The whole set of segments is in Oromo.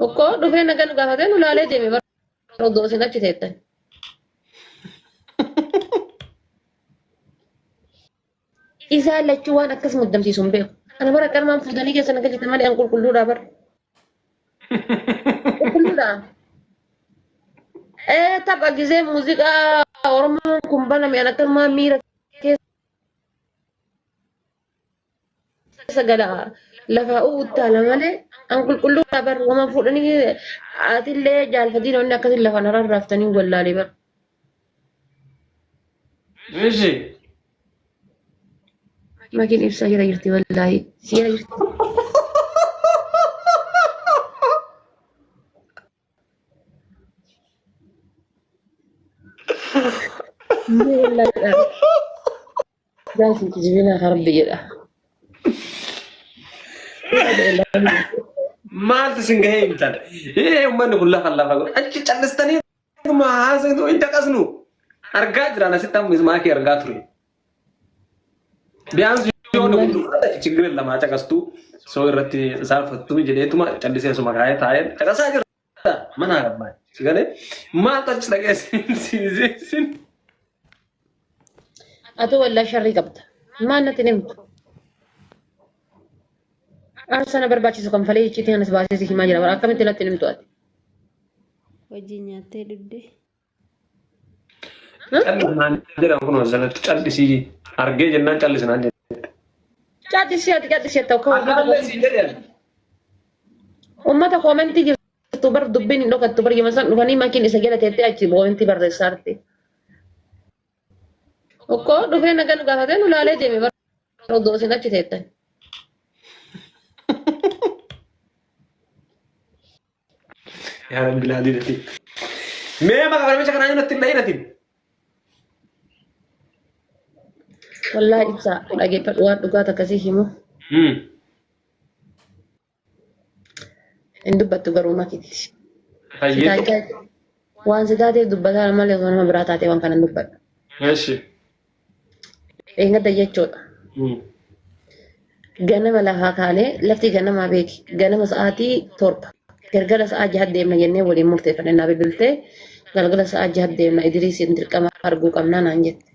Okkoo dhufee nagaa nu gaafatee nu laalee deeme bara odoo isin achi teettan. Isaan lachuu waan akkas muddamsiisu hin beeku. Ana bara akkanumaan fuutanii keessa na galchitan malee an qulqulluudhaa bara. Qulqulluudhaa. Ee tapha gisee muuziqaa Oromoon kun baname an akkanumaan miira keessa gala lafaa uttaala malee an qulqulluudhaa bar wama fuudhanii atillee jaalfatiin wanni akkasii lafa na rarraaftanii wallaalee bar. Ishi. Makiin ibsaa jira jirti wallaahi. Jira jirti. Wallaahi. Gaafi kijibina harbi jedha. Maaltu isin gahee himtan? Ee uummanni kun lafa lafa godhe. Achi callistanii haasofnu hin caqasnu. Argaa jiraan asitti amma ismaa kee argaa ture. Biyaan yoo inni kun dubbata chiggir lamaa caqastu soo irratti saalfattu jedheetuma callisee asuma kaa'ee taa'ee caqasaa jira. Mana gabbaa. Si galee maaltu achi dhaqee sin Atu wallaa sharrii qabda. Maal natti hin himtu? Aarsaa na barbaachisu kan falee icciitii anas baasee si himaa jira. Bara akkamitti natti hin himtu ati? Wajjin nyaattee dhugde. Callisnaan jedhan kun jalatti callisii argee jennaan callisnaan jedhe. Callisii ati callisii ati akka Akkaalee siin jedhan. Uummata koomentii jirtu bar dubbiin hin dhokattu bar yema san dhufanii makiin isa jala teettee achi koomentii barreessaa jirti. Okkoo dhufee nagaa nu gaafatee nu laalee deeme bar odoo isin achi teettan. Yaa Rabbi laalii dati. Mee maqaa namicha kanaa natti hin dhahin ati. Wallaahi ibsaa dhageeffadhu waan dhugaa takka si himu. Hin dubbattu garuu makitti. Hayyee. Waan si taateef dubbataa malee osoo nama biraa taatee waan kana hin dubbadhu. Eshi. Eeggadda jechuudha. Ganama lafaa kaanee lafti ganamaa beeki. Ganama sa'aatii 7 galgala sa'aa 6 deemna jennee waliin murteeffanne naa bilbiltee galgala sa'aa 6 deemna Idriisiin dirqama arguu qabnaa naan jette.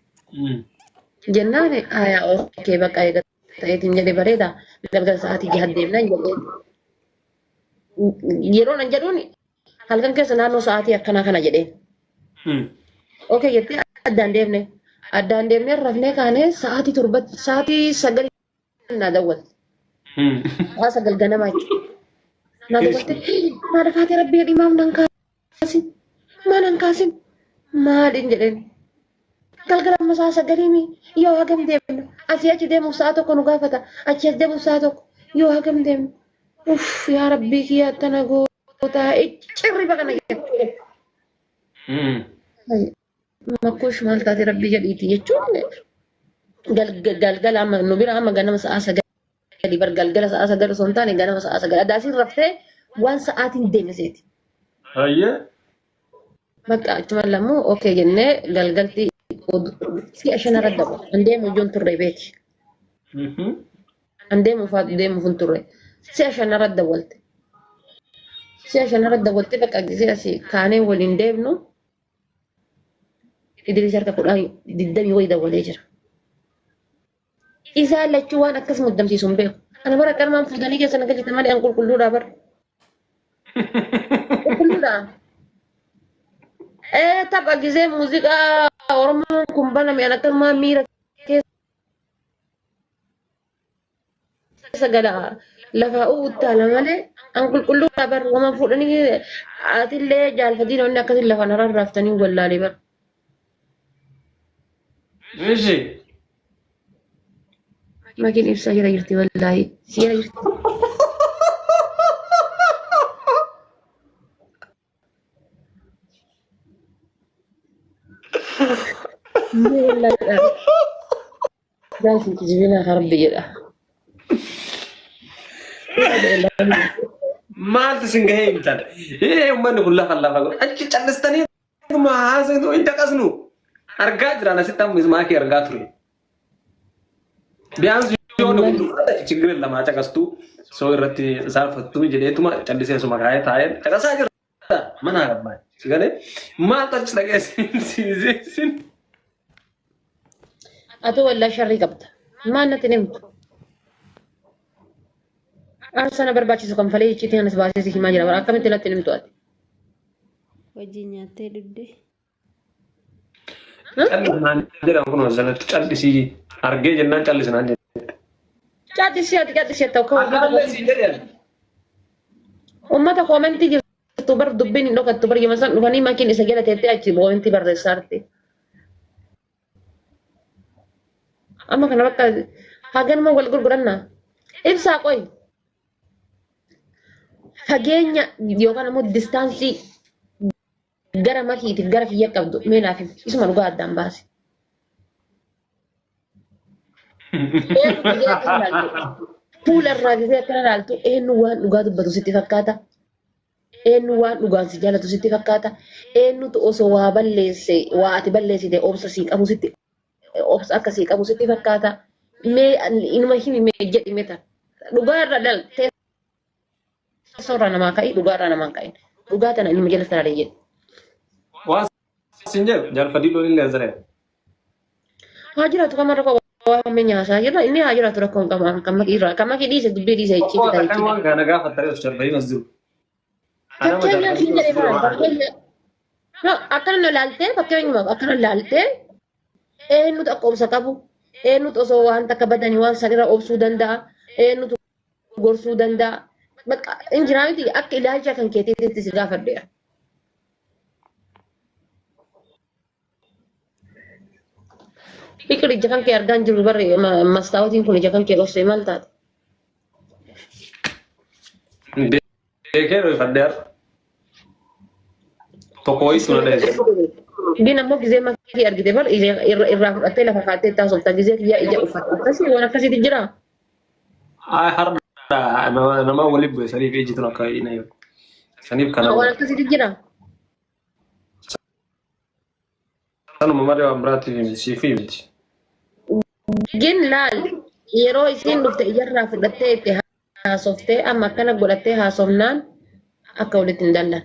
Jennaan hayaa ookee bakka eega ta'eetiin jedhe bareeda galgala sa'aatii 6 deemna jedhee. Yeroo nan jedhuun halkan keessa naannoo sa'aatii akkanaa kana jedheen. Okey jettee addaan deemne. Addaan deemnee rafnee kaanee sa'aatii 7 sa'aatii 9 naa dawwalte. Sa'a 9 ganamaa jechuudha. Naa dawwalte maa dafaatee rabbii jedhii maaf nan kaasin maa nan kaasin maaliin jedheen. Galgala amma sa'a 9 yoo hagam deemnu asii achi deemuuf sa'a 1 nu gaafata achi as deemuuf sa'a 1 yoo hagam deemnu. Uff yaa rabbii kiyya attana gootaa iccirri bakana jette. Makkuush maal taate rabbii jedhiiti jechuun galgala amma nu bira amma ganama sa'a 9 bar galgala sa'a 9 osoo hin taane ganama sa'a 9 addaasiin raftee waan sa'aatiin deeme seeti. Hayyee. Bakka achuma lammuu okee jennee galgalti si'a shanarra dabu. An deemu ijoon turre beeki. An deemuuf deemuuf hin turre. Si'a shanarra dawwalte. Si'a shanarra dawwalte bakka gisee asii kaanee waliin deemnu Idriis harka kudhan digdamii wayii dawwalee jira. Isaan lachuu waan akkas muddamsiisu hin beeku. Ana bara akkanumaan fuutanii keessa na galchitan malee an qulqulluudhaa bara. Qulqulluudhaa. Ee tapha gisee muuziqaa Oromoon kun baname an akkanumaan miira keessa gala lafaa uttaala malee an qulqulluudhaa bar wama fuudhanii atillee jaalfatiin wanni akkasii lafa na rarraaftanii wallaalee bar. Ishi. Makiin ibsaa jira jirti wallaahi. Jira jirti. Gaafi kijibina harbi jedha. Maaltu isin gahee himtan? Ee uummanni kun lafa lafa godhe. Achi callistanii haasofnu hin caqasnu. Argaa jiraan asitti amma ismaa kee argaa ture. Biyaan Yoon kun ችግር የለም caqastuu soo irratti saalfattuu jedheetuma callisee suma kaa'ee taa'ee caqasaa jira. Mana gabbaa. Si galee maaltu achi dhaqee sin. Atu wallaa sharrii qabda. Maal natti hin himtu? Aarsaa na barbaachisu kan falee icciitii anas baasee si himaa jira. Bara akkamitti natti hin himtu ati? Wajjin nyaattee dhugde. Callisnaan jedhan kun jalatti callisii argee jennaan callisnaan jedhe. Callisii ati callisii ati akka Akkanallee siin jedhan. Uummata koomentii jirtu bar dubbiin hin dhokattu bar yema san dhufanii makiin isa jala teettee achi koomentii barreessaarti. Amma kana bakka haganuma wal gurguranna. Ibsaa qoy. Fageenya yookaan ammoo distaansii gara makiitiif gara kiyya qabdu mee naaf himi. Isuma dhugaa addaan baasi. Eenyu gisee akkana ilaaltu? Fuula irraa gisee akkana ilaaltu eenyu waan dhugaa dubbatu sitti fakkaata? Eenyu waan dhugaan si jaalatu sitti fakkaata? Eenyutu osoo waa balleesse waa ati balleessite obsa sii qabu sitti obsa akka sii qabu sitti fakkaata? Mee inuma himi mee jedhi mee tan. Dhugaa irra dal teessoo irraa namaa ka'i dhugaa irraa namaa hin ka'in. Dhugaa tana inuma jala sararee jedhi. Waan sin jedhu jaalfadii loon illee asiree. Haa jiraatu kama rakkoo waan mee nyaasaa jirra inni haa jiraatu rakkoo hin qabu kan makii irraa kan makii dhiise dubbii dhiise Tokko icciitii ta'e takkan icciitii. waan kana gaafattanii osoo jaalfadii as jiru. Anama Fakkeenyaaf jaalfadii hin as jedhe jiru maal waan fakkeenya no akkana na laaltee fakkeenyumaaf akkana laaltee eenyutu akka obsa qabu eenyutu osoo waan takka badanii waan san irra obsuu danda'a eenyutu gorsuu danda'a bakka hin jiraa miti akka ilaalcha kan keetiitti si gaafadheera. Fiqir ija kan kee argaa hin jiru barri mastaawotiin kun ija kan kee dhoksee maal taate? Beekee dhoofadhe har'a. Tokko wayiitu na dheesse. Gin ammoo gizee makii argite bar irraa fudhattee lafa kaattee itti haasofta gizee kiyyaa ija uffatta akkasii waan akkasiitu jira. Ay har'a nama waliin bu'e saniif iji tun akka hin eegu. Saniif kana Waan akkasiitu jira. Sanuma malee waan biraatiif miti siifii miti. Gin laal yeroo isiin dhufte ijarraa fudhattee itti haasoftee amma akkana godhattee haasofnaan akka walitti hin dallan.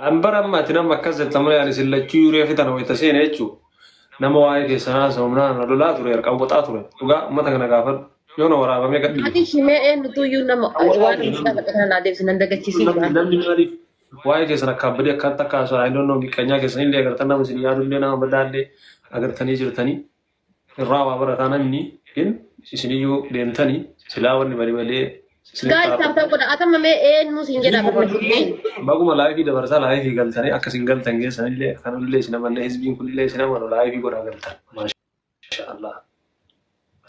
An bara amma ati nama akkas jetta malee ani isin lachuu yuuree fitan wayita seene jechuu nama waa'ee keessan haasa'u minaan na lolaa ture harqawwaxaa ture dhugaa uummata kana gaafadhu yoo na waraabamee gadhiisu. Ati shimee eenyutu iyyuu nama Qawwaxaa waan ture inni si namni. gaafadhe kana naa deebisi nan dagachiisiin Namni jira. namni maaliif waa'ee keessan akka abbadii akka takka haasa'u I don't know miqqanyaa keessan illee agartan nama isin yaadullee nama badaallee agartanii jirtanii irraa waa barataa namni in isiniyyuu deemtanii silaa wanni bari malee isinitti Guys, haa tap tap godha. Atama mee eenyu siin jedha barna shimeen. Baguma laayifii dabarsaa laayifii galtanii akka isin galtan keessanillee kanallee isin amanne hizbiin kunillee isin amanu laayifii godhaa galtan. Maasha Allah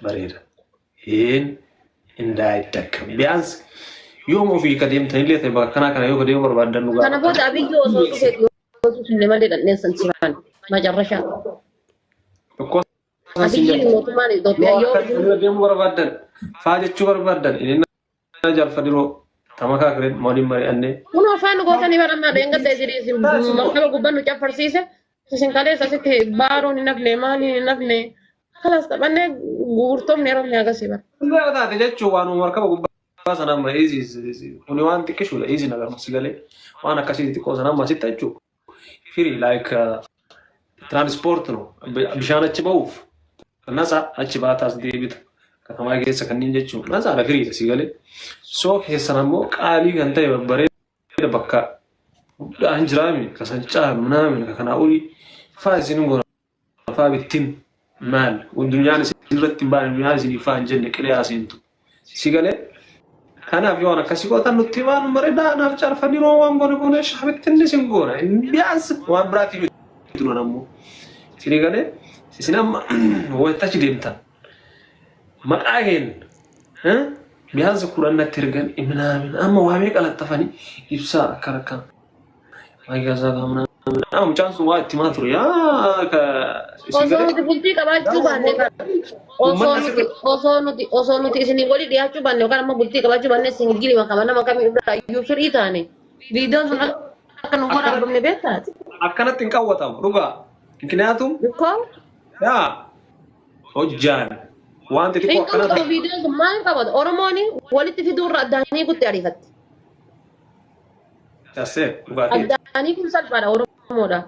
bareeda. Hin indaayiddakkam. Biyaans yooma ofii ka deemtanillee ta'e bakka kanaa kana yoo ka deemuu barbaaddan nu Kana gaafadha. booda abiyyi osoo dhufee dhiyootu sinne malee dhandheen san siraan. Macarrashaa. Tokko san sin Abiyyiin jedha. mootummaan Yoo Itoophiyaa yoo akka irra deemuu barbaaddan faa jechuu barbaaddan inni jaalfadiroo tamakaakren waliin mari'annee. Kun afaan gootanii bara ammaa dheengadda isin isin markaba gubbaan nu caffarsiise isin kaleessa asitti baaroon hin hafne maaliin hin hafne kalaas taphannee gurgurtoomni yeroo ni agarsiisa bara. Hundaa taate jechuun waanuma markaba gubbaa sana amma easy kuni waan xiqqishuudha easy nagar si galee waan akkasii xiqqoo sana amma asitti jechuudha. Free like transport no bishaan achi ba'uuf nasa achi baataas deebita katamaa keessa kanneen jechuun nasaadha firiidha si galee. So keessan ammoo qaalii kan ta'e babbareeda bakka guddaa hin jiraami kasan caalu minaamin ka kanaa olii faa isin goona faa bittin maal addunyaan isin irratti hin baane addunyaan isin faa hin jenne qilee haaseentu si galee. Kanaaf yoo waan akkasii gootan nutti himaa nu bareedaa naaf caalfanii roo waan goone goone shaabittinni isin goona biyaans waan biraatii miti nun ammoo isin galee isin amma wayitachi deemtan maqaa keenya biyaans 10 natti ergan minaamin amma waa meeqa laxxafanii ibsaa akkana akkana Amma mucaan sun waa itti himaa ture yaa ka isin Osoo galee nuti bultii qabaachuu baanne bara. Osoo uummanni nuti asirratti osoo nuti osoo nuti isinii walii dhiyaachuu baanne yookaan ammoo bultii qabaachuu baanne isin gilima kama nama kamii irraa iyyuu firii taane viidiyoon sun akka nu waraabamne beektaati. Akkanatti hin qawwatamu dhugaa. Mikniyaatum Ikkoo yaa hojjaan Waan xixiqqoo Hin qabu akkana qabu viidiyoon sun maal qabata? Oromoon walitti fiduurra addaanii kutti ariifatti. Tassee dhugaa keeti. Addaanii kun salphaadha Oromoodha.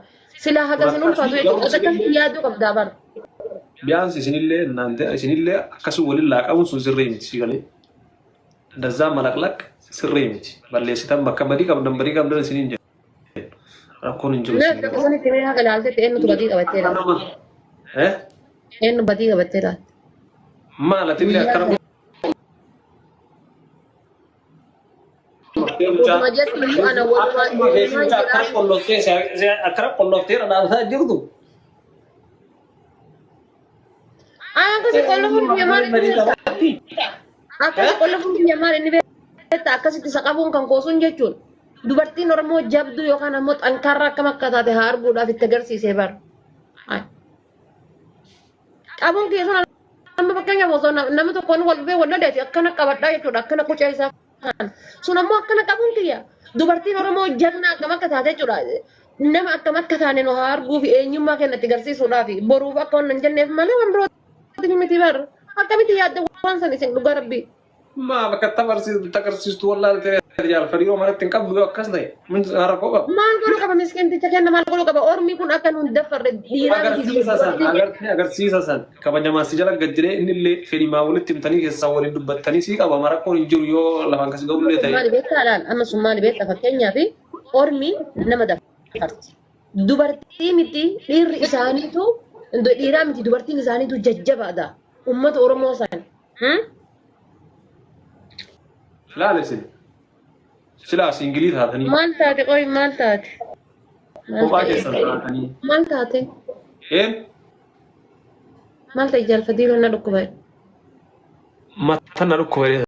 Silaa haga sin ulfaatu jechuudha. Ati akkasitti yaaduu qabdaa bara. Biyaansi isinillee naante isinillee akkasuma waliin laaqamuun sun sirrii miti si galee. Dazaa malaqlaq sirrii miti. Balleessitan bakka badii qabdan badii qabdan isiniin jedhe. Rakkoon hin jiru Mee isin akka galee. sanitti mee haga ilaaltetti eenyutu badii qabattee Akka ilaalte? nama eh Eenyu badii qabattee ilaalte? maal atillee Guyyaa akkana sana. qolloftee mucaa Utuma jettu iyyuu ana walumaan akkuma keessa walumaan mucaa akkana jiraa. qolloftee akkana qolloftee dhadhaabataa jirtu. Aan akkasi qollofuun biyya maal inni beekta? Akkasi qollofuun biyya maal inni beekta? Akkasitti isa qabuun kan koosuun jechuun dubartiin Oromoo jabduu yookaan ammoo xankaarraa akkam akka taate haa arguudhaaf itti agarsiisee bara. Ay. Qabuun kiyya sun amma fakkeenyaaf osoo nama tokkoon wal dhufee wal loleeti akkana qabadhaa jechuudha akkana qucee isaa kan sun ammoo akkana qabuun kiyya dubartiin Oromoo jagna akkam akka taate jechuudha. Nama akkam akka taane nu haa arguu fi eenyummaa keenya itti agarsiisuudhaaf boruuf akka waan hin jenneef malee waan birootiif miti bar. Akkamitti yaadda waan san isin dhugaa rabbii. Maa bakka tabarsiistu tagarsiistu wallaalte jaalfadhi yoo manatti hin qabdu yoo akkas ta'e min rakkoo qaba. Maal godhuu qaba miskiinticha kenna maal godhuu qaba ormi kun akka nuun daffarre dhiiraa miti Agarsiisa san dubartii. agartee agarsiisa san kabajamaan si jala gad jedhee inni illee fedhimaa walitti himtanii keessaa waliin dubbattanii sii qaba rakkoon hin jiru yoo lafaan kasi ga'ullee ta'e. Maali beektaa laal amma sun maali beektaa fakkeenyaaf ormi nama dafarti. Dubartii miti dhiirri isaaniitu dhiiraa miti dubartiin isaaniitu jajjabaadha. Uummata Oromoo san. Laal isin silaa siingilii taatanii Maal taate qoy maal taate? Maal kophaa ta'e? keessan taatanii Maal taate? een Maal ta'e jaalfatiiru na dhukkuba. mataa na dhukkuba.